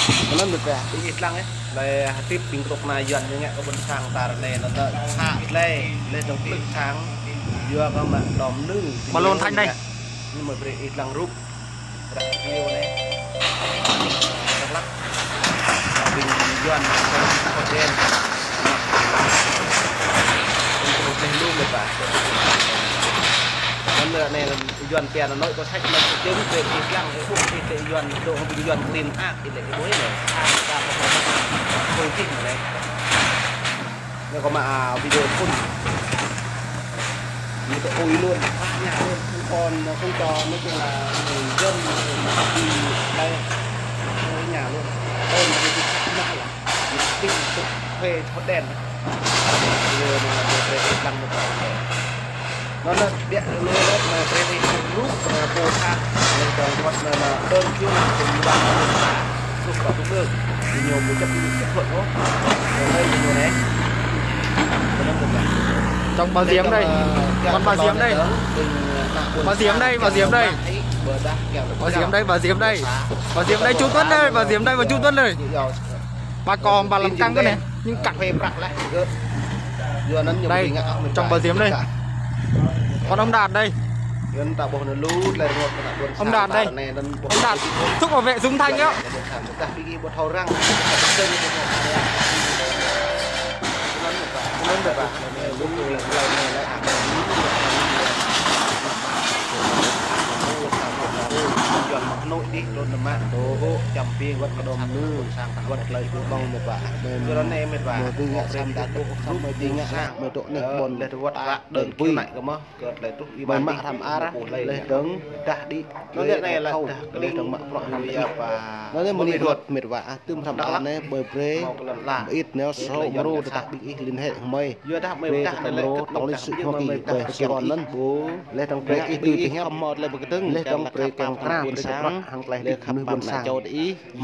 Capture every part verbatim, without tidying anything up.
Anŭn mĕt wa, ƀing ih lăng ĕh. Lĕ hơdip ƀing kơnuk kơna Yuan ñu ngă kơ ƀôn sang ta ră anai anŭn lĕ sa lĕ, lĕ dong plư sang. Yua kơ mă đom nư. Balon thanh anai. Ñu mă brơi ih lăng rup. Ră video anai. Ră lăp. Ƀing Yuan kơ đen. Ƀing kơnuk kơna lu mĕt wa. Anŭn ră anai Yuan pia anŭn, anŭn kơ săč anŭn kơ jơ̆ng, kơ ih lăng, kơ ƀuh, kơ Yuan, dŏ hăng ƀing Yuan klin ak, ih lĕ, ih ƀuh anai. Ak, ta ƀuh, ƀuh, ƀuh, ƀuh, ƀuh, ƀuh, anai. Anai kơ mă, a, video phun. Ñu tŏ ui luôn, ak, ñu luôn, phun kon, phun kon, nói chung là người dân, đi đây, ui ñu luôn. Ôn, nó đi săč mă lắm. Ñu klin, tŭ, thuê, hot đen. Video anai, anai, anai, anai, anai, anai. Anŭn, anŭn, ƀiă lĕ, anŭn, anŭn, brơi ih rup, anŭn, pô tha, anŭn, dong wơ̆t, anŭn, anŭn, đơn khiếu nại cùng ban, anŭn, sa, sŭk kơ tŭ đơ̆ng. Ñu ƀu chấp, chấp thuận ôh. Anŭn, anŭn, anŭn, anŭn. Anŭn, anŭn, anŭn. Trong bà Diệm đây. Còn bà Diệm đây. Bà Diệm đây, bà Diệm đây. Bà Diệm đây, bà Diệm đây. Bà Diệm đây, chú Tuấn đây, bà Diệm đây và chú Tuấn đây. Bà còn bà làm căng cái này, nhưng cặp. Đây, trong bà Diệm đây. Còn ông Đạt đây. Ông Đạt đây. Ông Đạt, thuốc bảo vệ súng thanh nhá. Anŭn mơ̆n. Mơ̆ ƀing ngă sang ta ƀuh, mơ̆ ƀing ngă, mơ̆ dŏ neh ƀôn lĕ wơ̆t ta đơn pui. Mơ̆ mă hrăm ar, lĕ dơ̆ng dah đĭ. Anŭn lĕ anai lĕ dah, lĕ dơ̆ng mă prŏ hrăm. Anŭn lĕ mơ̆ anai wơ̆t mĕt wa, a, tơm hrăm ar anai ƀơi brơi. Ƀơi it neo sô mrô tơdah ƀing ih liên hệ hmơi. Brơi tơm mrô tong lĕ sư̆ hmâo kơ ih ƀơi sơkon anŭn. Lĕ dơ̆ng brơi ih tui tih hiăp hmâo tơlơi pơkơdơ̆ng. Lĕ dơ̆ng brơi kiăng krăn tơlơi prăk hăng tơlơi hơdip ƀing ƀôn sang.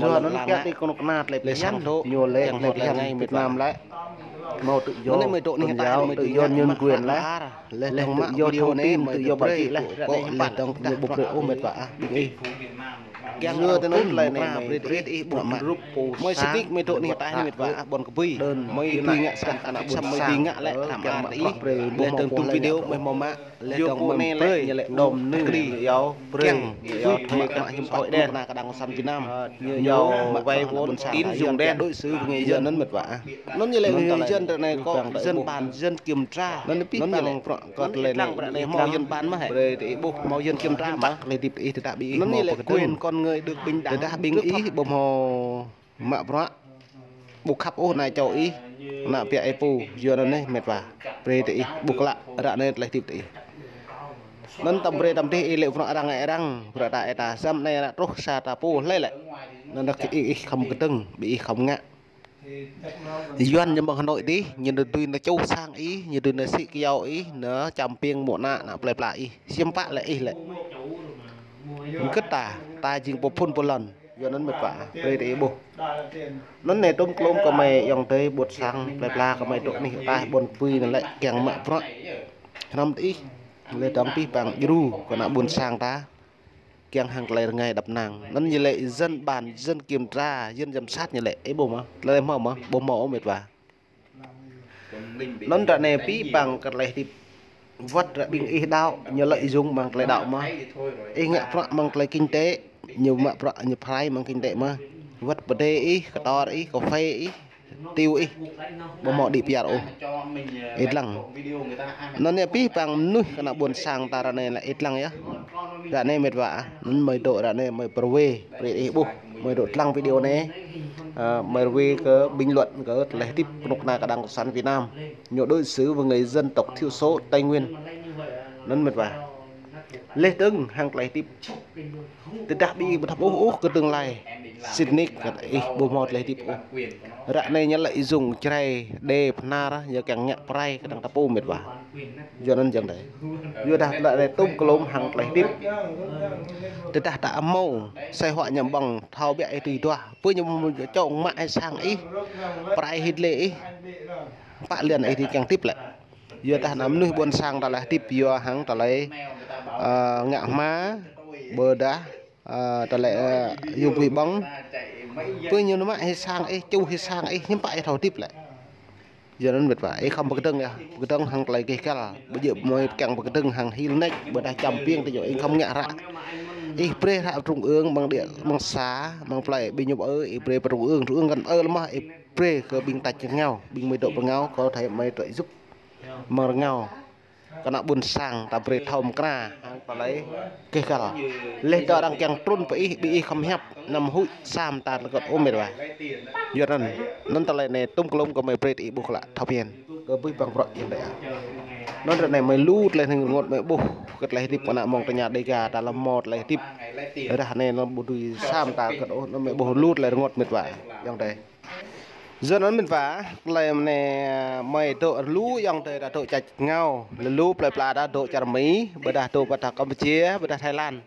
Yua anŭn kiăng ti kơnuk kơna tơlơi phiăn. Ñu lĕ tơlơi phiăn Việt Nam lĕ. Hmâo tự do. Anŭn mơ̆ dŏ anai ta tự do nhân quyền lĕ. Lĕ dơ̆ng mă tự do thông tin, tự do báo chí lĕ. Kơ lĕ dơ̆ng ñu ƀu brơi ôh mĕt wa ah, ƀing ih. Kiăng yua tơ anŭn lĕ anai mơ̆ brơi ih ƀu mă. Mơi sĭt mơi dŏ anai ta anai mĕt wa ah, ƀôn kơbui. Mơi tui ngă sang ană ƀôn sang mơi tui ngă lĕ hrăm ar ih. Lĕ dơ̆ng tŭ video mơi hmâo mă. Lĕ dơ̆ng mơi brơi. Ñu lĕ đom nư. Kiăng. Yua mă mă hiư̆m pă đen. Kơnuk kơna kơdang kơsan Việt Nam. Ñu mă vay vốn tín dụng đen. Đối xử với người dân anŭn mĕt wa ah. Anŭn ñu lĕ người dân ră anai kơ dân bàn, dân kiểm tra. Anŭn pi păng prŏ kơ tơlơi anai hmâo dân bàn mơ̆ hĕ. Brơi tơ ih ƀuh hmâo dân kiểm tra mơ̆. Tơlơi hơdip ih tơdah ƀing ih hmâo quyền con người được bình đẳng. Tơdah ƀing ih ƀu hmâo mă prŏ, ƀu khăp ôh ană čô ih, ană ƀiă ih pô, yua anŭn anai mĕt wa. Brơi tơ ih ƀu klă ră anai tơlơi hơdip tơ ih. Anŭn tơm brơi tơm tih ih lĕ prŏ arăng arăng, prŏ ta ih ta, samơ̆ anai ană truh sa ta pô hlơi lĕ. Anŭn dah ih ih khŏm kơdơ̆ng, ƀing ih khŏm ngă. Yuan ñu mơ̆ng Hà Nội tih, ñu nao tui nao čuh sang ih, ñu tui nao sĭ kơyâo ih, nao čăm piêng mơ̆ng ană, ană plơi pla ih. Hiư̆m pă lĕ ih lĕ. Hơget ta, ta jing pô phŭn pô lŏn. Yua anŭn mĕt wa, brơi tơ ih ƀuh. Anŭn anai tŭm klôm kơ mơi ayŏng adơi ƀôn sang, plơi pla kơ mơi dŏ anih ataih ƀôn kơbui anŭn lĕ kiăng mă prŏ. Hrăm tơ ih, lĕ dơ̆ng pi păng djru kơ ană ƀôn sang ta. Kiăng hăng tơlơi rơngai đăp năng. Anŭn ñu lĕ dân bàn, dân kiểm tra, dân giám sát ñu lĕ. Ih ƀuh mơ̆, tơlơi hmâo mơ̆, ƀu hmâo ôh mĕt wa. Anŭn ră anai pi păng kơ tơlơi hơdip. Wơ̆t ră ƀing ih đaŏ, ñu lợi dụng mơ̆ng tơlơi đaŏ mơ̆. Ih ngă prŏ mơ̆ng tơlơi kinh tế, ñu mă prŏ ñu prai mơ̆ng kinh tế mơ̆. Wơ̆t pơdai ih, kơtor ih, kơphê ih, tiu ih. Ƀu hmâo đĭ pơyơr ôh. Ih lăng. Anŭn anai pi păng mơnuih kơ ană ƀôn sang ta ră anai lĕ ih lăng yơh. Ră anai mĕt wa ah. Anŭn mơi dŏ ră anai mơi pơrwê, brơi ih ƀuh. Mơi dŏ lăng video anai. Ơ, mơi rwê kơ bình luận kơ tơlơi hơdip kơnuk kơna kơdang kơsan Việt Nam. Ñu đối xử với người dân tộc thiểu số Tây Nguyên. Anŭn mĕt wa. Lĕ dơ̆ng hăng tơlơi hơdip. Tơdah ƀing ih ƀu thâo ƀuh ôh kơ tương lai. Sĭt nik kơ ih ƀu hmâo tơlơi hơdip ôh. Ră anai ñu lợi dụng Jrai, Đê, Bahnar, ñu kiăng ngă prai kơdang ta pô mĕt wa. Yua anŭn jang dai. Yua dah tơlơi anai tŭm klôm hăng tơlơi hơdip. Tơdah ta hmâo, sai họa ñu ƀơ̆ng, thâo biă ih tui duah. Pơ ñu mơ̆ čŏng mă ih sang ih. Prai hĭt lĕ ih. Pă liăn ih tơl kiăng hơdip lĕ. Yua dah ană mơnuih ƀôn sang tơlơi hơdip yua hăng tơlơi, ơ, ngă hma, ƀôdah, ơ, tơlơi, ơ, yua bui ƀơ̆ng. Pơ ñu nao mă hĭ sang ih, ču hĭ sang ih, hiư̆m pă ih thâo hơdip lĕ. Yua anŭn mĕt wa, ih khŏm pơkơdơ̆ng yơh, pơkơdơ̆ng hăng tơlơi gêh găl. Ƀu djơ̆ mơi pơkiăng pơkơdơ̆ng hăng hil nač, ƀôdah čăm piêng tơ ñu, ih khŏm ngă hră. Ih brơi hră trung ương, amăng địa, amăng xã, amăng plơi, ƀing ñu ƀu ư, ih brơi pơ trung ương, trung ương kăn ư lơ̆m mơh, ih brơi kơ ƀing tač rơngiao, ƀing mơi dŏ pơ rơngiao, kâo thâo mơi trŏ djŭp amăng rơngiao. Kơ ană ƀôn sang ta brơi thâo mơkra hăng tơlơi gêh găl. Laih dơ̆ng arăng kiăng trŭn pơ ih, ƀing ih khŏm hiăp, anăm huĭ sa mơta tơlơi kơt ôh mĕt wa. Yua anŭn, anŭn tơlơi anai tŭm klŏm kơ mơi brơi ih ƀuh klă thâo phiăn. Kơ abih bang bruă ayŏng adơi. Anŭn ră anai mơi lu tơlơi hning rơngot mơi ƀuh, kơ tơlơi hơdip kơ ană mơ̆ng tơña Dêga ta lơ̆m hmâo tơlơi hơdip. Ră anai anŭn ƀu dưi sa mơta tơlơi kơt ôh, anŭn mơi ƀuh lu tơlơi rơngot mĕt wa. Ayŏng adơi. Yua anŭn mĕt wa, tơlơi anai mơi dŏ lu ayŏng adơi ta dŏ čar rơngiao, lu plơi pla ta dŏ čar Mi, ƀôdah dŏ ƀôdah Campuchia, ƀôdah Thái Lan.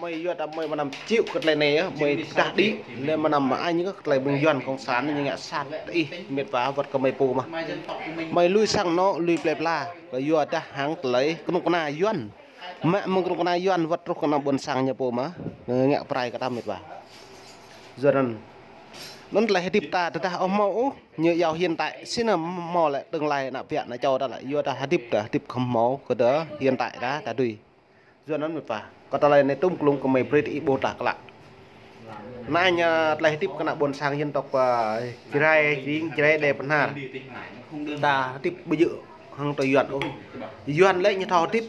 Mơi yua ta mơi mơnam čih kơ tơlơi anai yơh, mơi tah đĭ, lĕ mơnam mơai ñu kơ tơlơi ƀing Yuan cộng sản ñu ngă sat ih mĕt wa wơ̆t kơ mơi pô mơh. Mơi lui sang anŏ, lui plơi pla, kơ yua dah hăng tơlơi kơnuk kơna Yuan. Mă mơ̆ng kơnuk kơna Yuan wơ̆t truh kơ ană ƀôn sang ñu pô mơh, ngă pơrai kơ ta mĕt wa. Yua anŭn. Anŭn tơlơi hơdip ta tơdah ƀu hmâo ôh, ñu iâu hiện tại, sĭt anŭn hmâo lĕ tương lai ană ƀiă ană čô ta lĕ, yua ta hơdip ta, hơdip khŏm hmâo, kơ ta hiện tại ta, ta dưi. Yua anŭn mĕt wa. Kơ tơlơi anai tŭm klŏm kơ mơi brơi ih ƀuh ta klă. Anai ñu tơlơi hơdip kơ ană ƀôn sang dân tộc, ơ, Jrai, Jing, Jrai, Đê, Bahnar. Ta hơdip ƀu djơ̆ hăng tơ Yuan ôh. Yuan lĕ ñu thâo hơdip,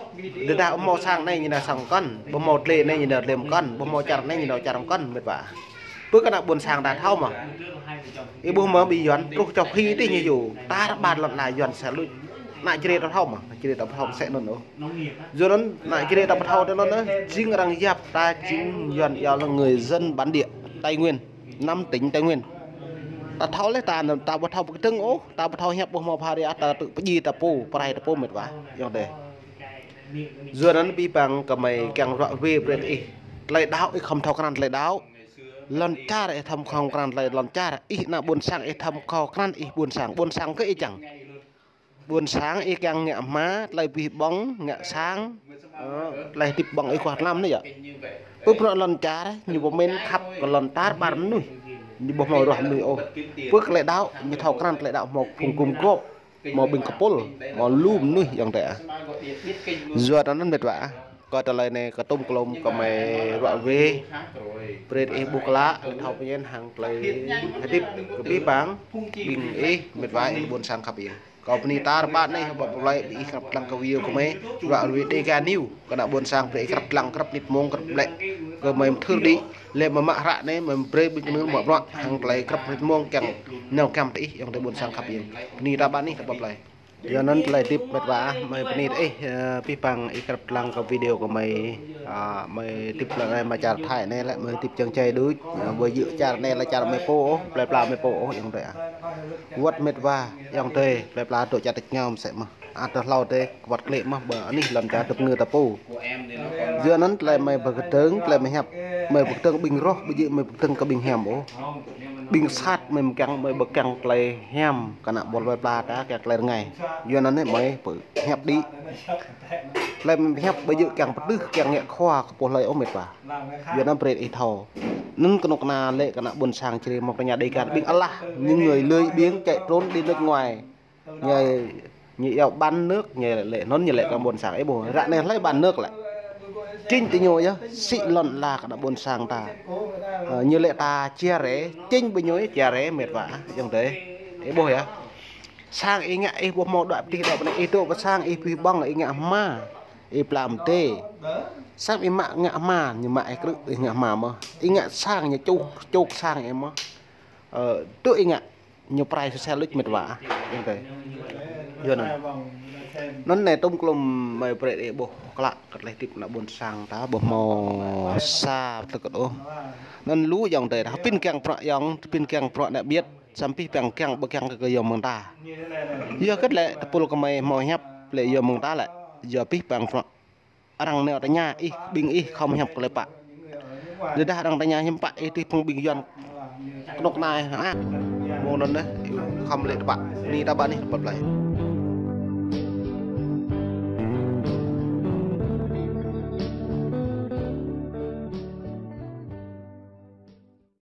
tơdah ƀu hmâo sang anai ñu nao sang mơkŏn, ƀu hmâo dlê anai ñu nao dlê mơkŏn, ƀu hmâo čar anai ñu nao čar mơkŏn mĕt wa. Pơ kơ ană ƀôn sang ta thâo mơh. Ih ƀuh mơ̆ ƀing Yuan truh čô phi tih ñu yua, tar ƀar lŏn ala Yuan sel luč. Ană Jrai ta thâo mơh, ană Jrai ta thâo mơh sek anŭn ôh. Yua anŭn ană Jrai ta thâo tơ anŭn ôh, jing arăng yap ta jing Yuan iâu là người dân bản địa Tây Nguyên. Năm tỉnh Tây Nguyên. Ta thâo lĕ ta, ta ƀu thâo pơkơdơ̆ng ôh, ta ƀu thâo hiăp ƀu hmâo pha ri ah, ta tŭ pơdjai ta pô, pơrai ta pô mĕt wa. Ayŏng adơi. Yua anŭn abih bang kơ mơi kiăng ruă ruê brơi ih. Tơlơi đaŏ ih khŏm thâo krăn tơlơi đaŏ. Lŏn čar ih khŏm thâo krăn tơlơi lŏn čar. Ih ană ƀôn sang ih khŏm thâo krăn ih ƀôn sang. Ƀôn sang kơ ih čang. Ƀôn sang ih kiăng ngă hma, tơlơi abih bang, ngă sang, ơ, tơlơi hơdip bang ih kuah tlam anai yơh. Pơ bruă lŏn čar, ñu pơmĭn khăp kơ lŏn tar ƀar mơnuih. Ñu ƀu hmâo ruah mơnuih ôh. Pơ tơlơi đaŏ, ñu thâo krăn tơlơi đaŏ hmâo phung gum gôp, hmâo ƀing kơpul, hmâo lu mơnuih ayŏng adơi ah. Yua anŭn mĕt wa. Kơ tơlơi anai kơ tŭm klŏm kơ mơi ruă ruê. Brơi ih ƀuh klă, thâo phiăn hăng tơlơi hơdip kơ abih bang, ƀing ih mĕt wa ih ƀôn sang khăp ih. Kâo bơni tar ƀar anai, ƀă pơplai ƀing ih krăp lăng kơ video kơ mơi, ruă ruê Dêga News, kơ ană ƀôn sang brơi ih krăp lăng, krăp mĭt mông, krăp lĕ, kơ mơi mơthưr đĭ, lĕ mơ̆ mă hră anai, mơi brơi ƀing kơnung mă bruă, hăng tơlơi krăp mĭt mông kiăng nao kiăng tơ ih, ayŏng adơi ƀôn sang khăp ih. Bơni tar ƀar anai, ƀă pơplai. Yua anŭn tơlơi hơdip mĕt wa, mơi bơni tơ ih, ơ, abih bang ih krăp lăng kơ video kơ mơi, ơ, mơi hơdip lăng anai mă čar Thái anai lĕ mơi hơdip čang čai đuč, ơ, ƀu djơ̆ čar anai lĕ čar mơi pô ôh, plơi pla mơi pô ôh, ayŏng adơi ah. Wơ̆t mĕt wa, ayŏng adơi, plơi pla dŏ čar tač ngao mơsĕ mơh. Ăt tơhlâo tơ, wơ̆t klĕ mơh, ƀơ anih lŏn čar dŏ ngơ ta pô. Yua anŭn tơlơi mơi pơkơdơ̆ng, tơlơi mơi hiăp, mơi pơkơdơ̆ng ƀing roh, ƀu djơ̆ mơi pơkơdơ̆ng kơ ƀing hiam ôh. Ƀing sat mơi mơkiăng, mơi ƀu kiăng tơlơi hiam, kơ ană ƀôn plơi pla ta kiăng tơlơi rơngai. Yua anŭn anai mơi pơhiăp đĭ. Tơlơi mơi hiăp ƀu djơ̆ kiăng pơtưh, kiăng ngă khua kơ pô hlơi ôh mĕt wa. Yua anŭn brơi ih thâo. Anŭn kơnuk kơna lĕ kơ ană ƀôn sang Jrai mơ̆ng tơña Dêga ƀing alah, những người lười biếng chạy trốn đi nước ngoài. Ñu, ñu iâu bán nước, ñu lĕ, anŭn ñu lĕ kơ ƀôn sang, ih ƀuh, ră anai hlơi bán nước lĕ. Chính tơ ñu yơh, sĭ lŏn ala kơ ană ƀôn sang ta. Ơ, ñu lĕ ta chia rẽ, chính ƀing ñu chia rẽ mĕt wa, ayŏng adơi. Ih ƀuh yơh. Sang ih ngă ih ƀu hmâo đuaĭ pơtih đuaĭ pơ anai, ih dŏ pơ sang ih abih bang ih ngă hma. Ih pla mơdê. Sang ih mă ngă hma, ñu mă ih krư̆ ih ngă hma mơh. Ih ngă sang ñu čuh, čuh sang ih mơh. Ơ, tŭ ih ngă. Ñu pơrai sosel luč mĕt wa. Ayŏng adơi. Yua anŭn. Anŭn anai tŭm klŏm mơi brơi ih ƀuh klă kơ tơlơi hơdip ană ƀôn sang ta ƀu hmâo sa tơlơi kơt ôh. Anŭn lu ayŏng adơi ta pơmĭn kiăng bruă ayŏng, pơmĭn kiăng bruă ană ƀiă, samơ̆ abih bang kiăng ƀu kiăng kơ yua mơ̆ng ta. Yua hơget lĕ tơpul kơ mơi hmâo hiăp lĕ yua mơ̆ng ta lĕ. Yua abih bang bruă arăng nao tơña ih, ƀing ih khŏm hiăp kơ lĕ pă. Tơdah arăng tơña hiư̆m pă ih tui phung ƀing Yuan kơnuk kơna, ah. Mơ̆ng anŭn anai, khŏm lĕ tơpă. Bơni tar ƀar anih, ƀă pơplai.